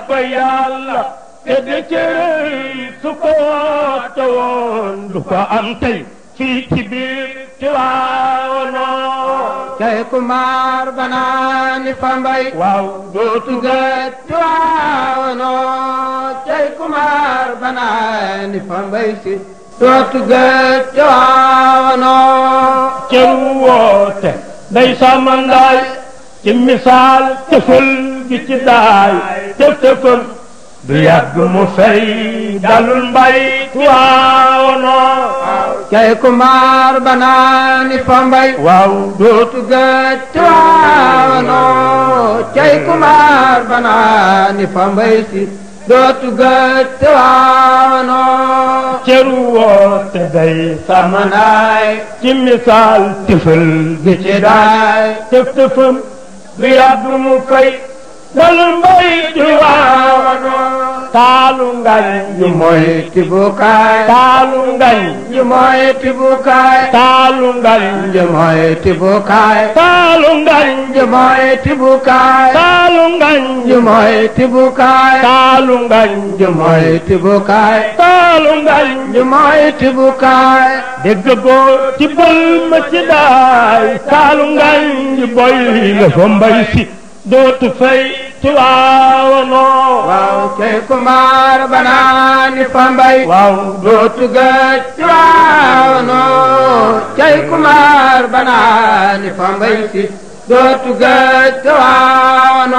ko yàlla te de cërëy su ko woote woon du ko am tey fii ci biir Tiwaawan cay ku maar banaani fa mbay waaw dootu gët Tiwaawan cay ku maar banaani fa mbay si dootu gët Tiwaawan cëru woote day samandaay ci misaal tëfal gi ci daay tëf-tëfam du yàgg mu fay dalul mbay Tiwaawan cay ku maar banaani fa mbay waaw dootu gët Tiwaawan cay ku maar banaani fa mbay si dootu gët Tiwaawan cëru woote day samandaay ci misaal tëfal gi ci daay tëf-tëfam du yàgg mu fay dalul mbay Tiwaawan taalu ngañ ji mooy tibukaay taalu ngañ ji mooy tibukaay taalu ngañ ji mooy tibukaay taalu ngañ ji mooy tibukaay taalu ngañ ji mooy tibukaay taalu ngañ ji mooy tibukaay taalu ngañ ji mooy tibukaay dégg ko ci bël ma ci daay taalu ngañ ji boy la fa mbay si dootu fay Tiwaawan waaw cay ku maar banaani fa mbay waaw dootu gët Tiwaawan cay ku maar banaani fa mbay si dootu gët Tiwaawan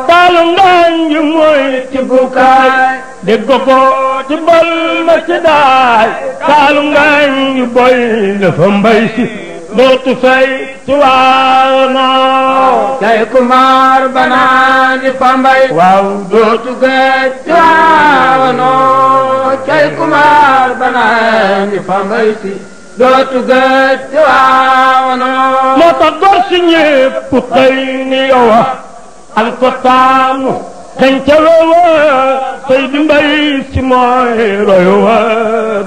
taalu ngañ ji mooy tibukaay dégg ko ci bël ma ci daay taalu ngañ ji boy la fa mbay si dootu fay Tiwaawan cay ku maar banaani fa mbay waaw dootu gët Tiwaawan cay ku maar banaani fa mbay si dootu gët Tiwaawan moo tax gor si ñépp xëy ni yow al ko taamu xëñ ca wewa tey di mbay si mooy roy wa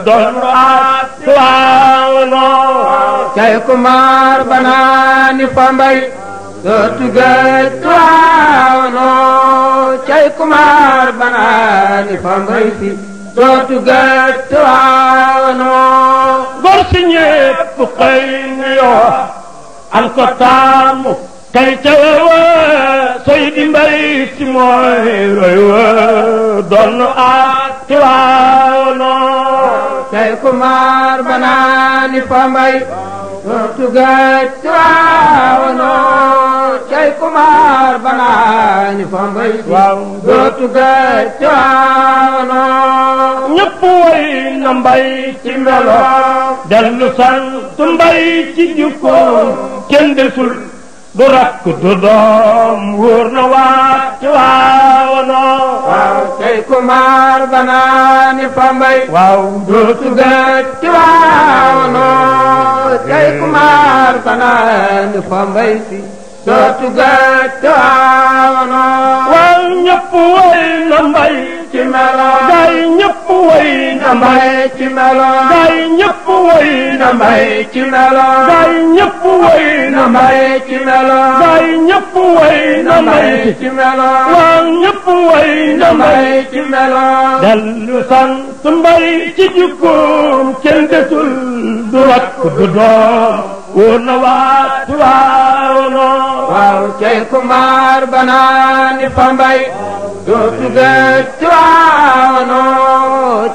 doon aat Tiwaawan cay ku maar banaani fa mbay dootu gët Tiwaawan cay ku maar banaani fa mbay si dootu gët Tiwaawan gor si ñépp xëy ni yow al ko taamu xëñ ca wewa tey di mbay si mooy roy wa doon aat Tiwaawan cay ku maar banaani fa mbay dootu gët Tiwaawan cay ku maar banaani fa mbay waaw dootu gët Tiwaawan ñëpp way na mbay ci melo dellu sant mbay ci jikko kenn desul du rakk du doom wóor na waa Tiwaawan waaw cay ku maar banaani fa mbay waaw dootu gët Tiwaawan cay ku maar banaani fa mbay si dootu gët Tiwaawan waaw ñëpp way na mbay ci melo gaay ñëpp way na mbay ci melo gaay ñëpp way na mbay ci melo gaay ñëpp way na mbay ci melo gaay ñëpp way na mbay ci melo waaw ñëpp way na mbay ci melo dellu sant mbay ci jikkoom kenn desul du rakk du doom wóor na waa Tiwaawan waaw cay ku maar banaani fa mbay dootu gët Tiwaawan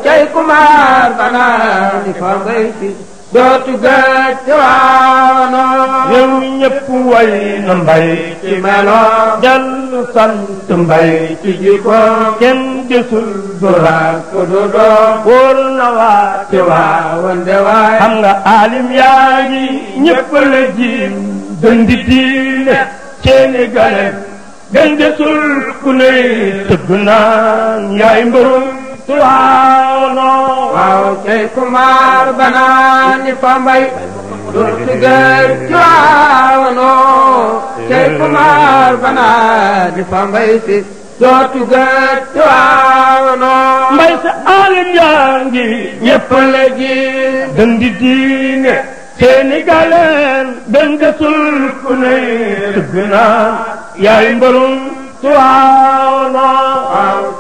cay ku maar banaani fa mbay si dootu gët Tiwaawan yow ñëpp way na mbay ci melo dellu sant mbay ci jikkoom kenn desul du rakk du doom wóor na waa Tiwaawan de waay xam nga alim yaa ngi ñëpp la jiim dëndi diine seeni gale gën desul ku ne tëgg naan yaay mbërum Tiwaawan waaw cay ku maar banaani fa mbay dootu gët Tiwaawan cay ku maar banaani fa mbay si dootu gët Tiwaawan mbay sa alim yaa ngi ñëpp la jiim dëndi diine seeni galeen gën desul ku ne tëgg naan yaay mbërum Tiwaawan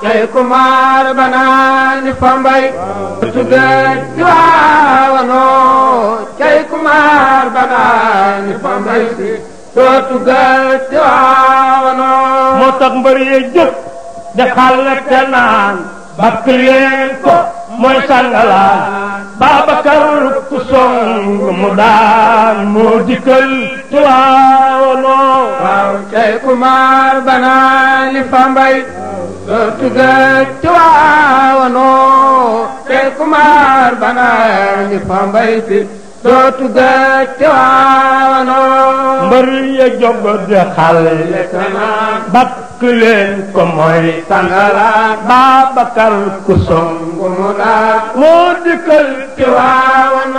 cay kumar banani Pambay tugal Tiwaawan cay kumar banani Pambay si doo tugal Tiwaawan moo tax mbër yi jóg de xàlle te naan bakk leen ko mooy sangalaan Babacar ku song mu daan moo dikkal Tiwaawan waaw cay kumar banani Pambay doo tugal Tiwaawan cay kumar banani Pambay si doo tugal Tiwaawan mbër ya jóg de xàlle te naan bakk leen ko mooy sangalaan Babacar ku song mu daan moo dikkal Tiwaawan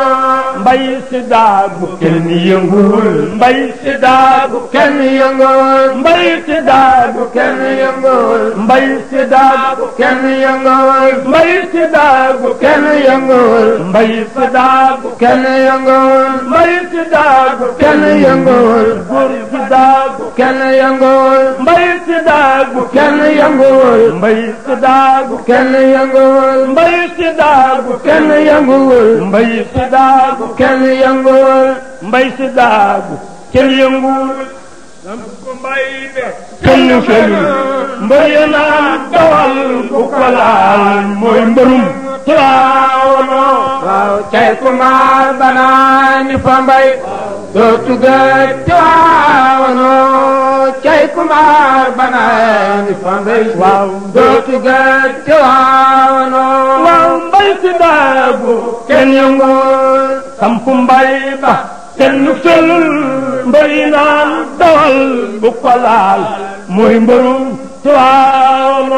mbay si daagu kenn yënguwul mbay si daagu kenn yënguwul mbay si daagu kenn yënguwul mbay si daagu kenn yënguwul mbay si daagu kenn yënguwul mbay si daagu kenn yënguwul mbay si daagu kenn yënguwul góor si daagu kenn yënguwul mbay si daagu kenn yënguwul mbay si daagu kenn yënguwul mbay si daagu kenn yënguwul mbay si daagu kenn yënguwul mbay si daagu kenn yënguwul kenn felul mbër ya naan dawal bu ko laal mooy mbërum Tiwaawan waaw cay kumar banani Pambay doo tugal Tiwaawan cay kumar banani Pambay waaw doo tugal Tiwaawan waaw mbay si daagu kenn yënguwul sampu mbay ba kenn felul mbër yi naan dawal bu ko laal mooy mbërum Tiwaawan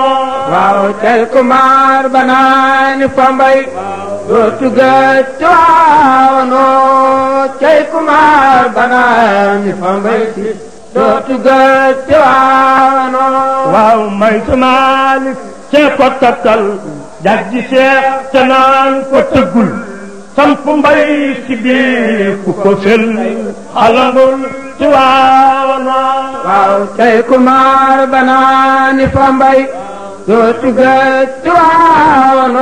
waaw cay kumar banani Pambay doo tugal Tiwaawan cay kumar banani Pambay si doo tugal Tiwaawan waaw may sa Maalik cee ko takkal jaggi seex te naan ko tëggul samp mbay si biir ku ko fel xalangul Tiwaawan waaw cay kumar banani Pambay doo tugal Tiwaawan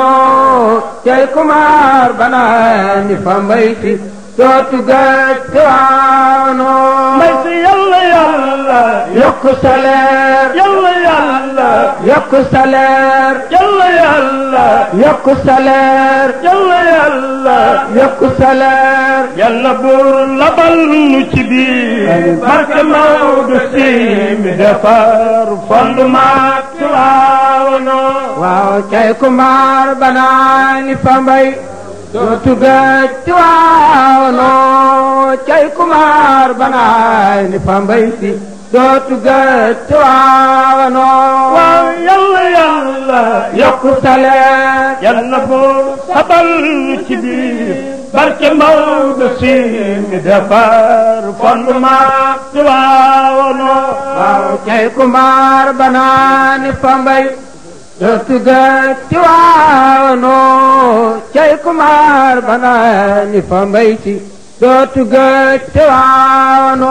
cay kumar banani Pambay si doo tugal Tiwaawan mbay si yàlla yàlla yokk sa leer yàlla yàlla yokk sa leer yàlla yàlla yokk sa leer yàlla yàlla yokk sa leer yàlla buur labal nu ci biir barke Maodo si mi defar fondement Tiwaawan waaw cay kumar banani Pambay doo tugal Tiwaawan cay kumar banani Pambay si doo tugal Tiwaawan waaw yàlla yàlla yokk sa leer yàlla buur labal nu ci biir barke Maodo si mi defar fondement Tiwaawan waaw cay kumar banani Pambay doo tugal Tiwaawan cay kumar banani Pambay si doo tugal Tiwaawan